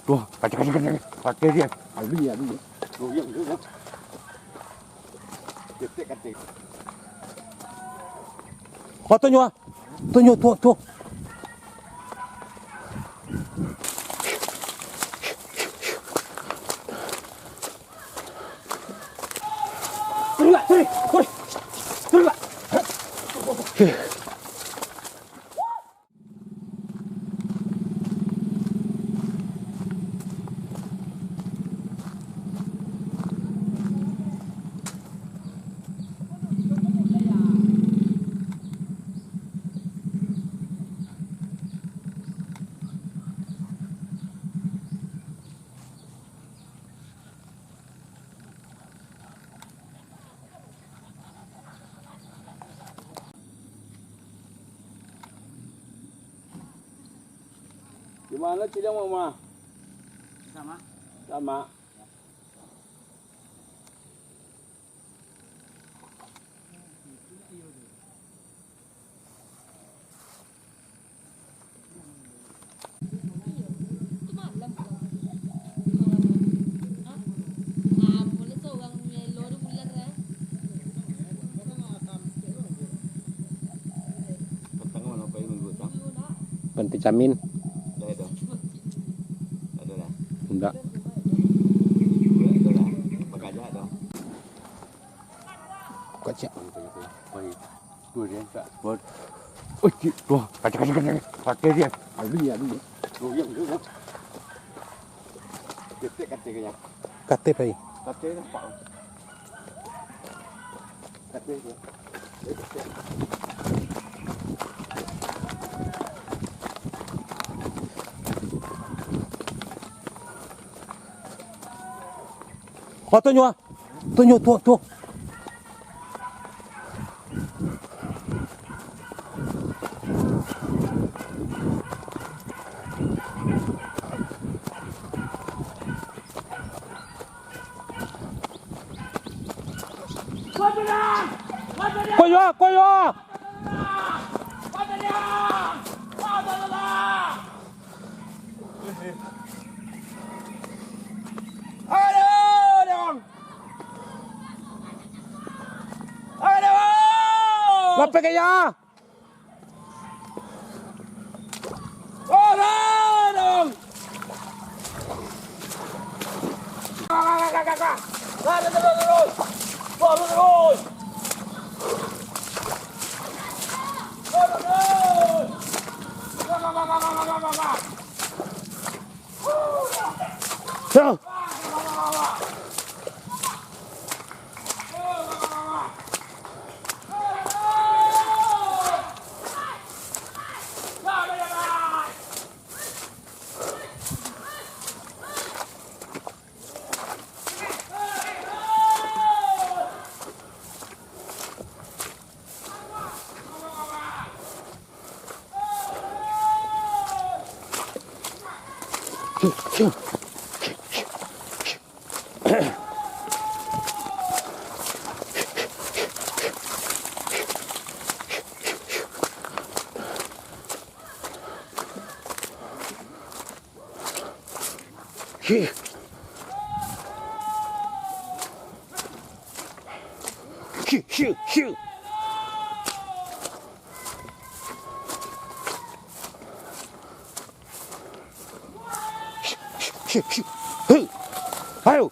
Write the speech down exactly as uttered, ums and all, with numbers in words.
Tuh, kacau, kacau, kacau. Pakai dia. Ambil dia, ambil dia. Tuh, yang, yang, yang. Ketek, ketek. Kau tunjuk ah. Tunjuk, tuh, tuh. Turun, Pak, turun, turun. Turun, Pak. Di mano Ciliang, Mama? Sama. Sama. Panti Camin. Indak. Kocak. Oh, cik, tuh, kacau, kacau, kacau, kacau dia. Ambil dia, ambil dia. Tuh, yang, yang, yang. Ketek, ketek, ketek. Katek, pai. Katek nampak. Katek dia. Oh, tunjuk ah. Tunjuk, tuh, tuh. Koyo, koyo. Lapeh gaya. Ayo.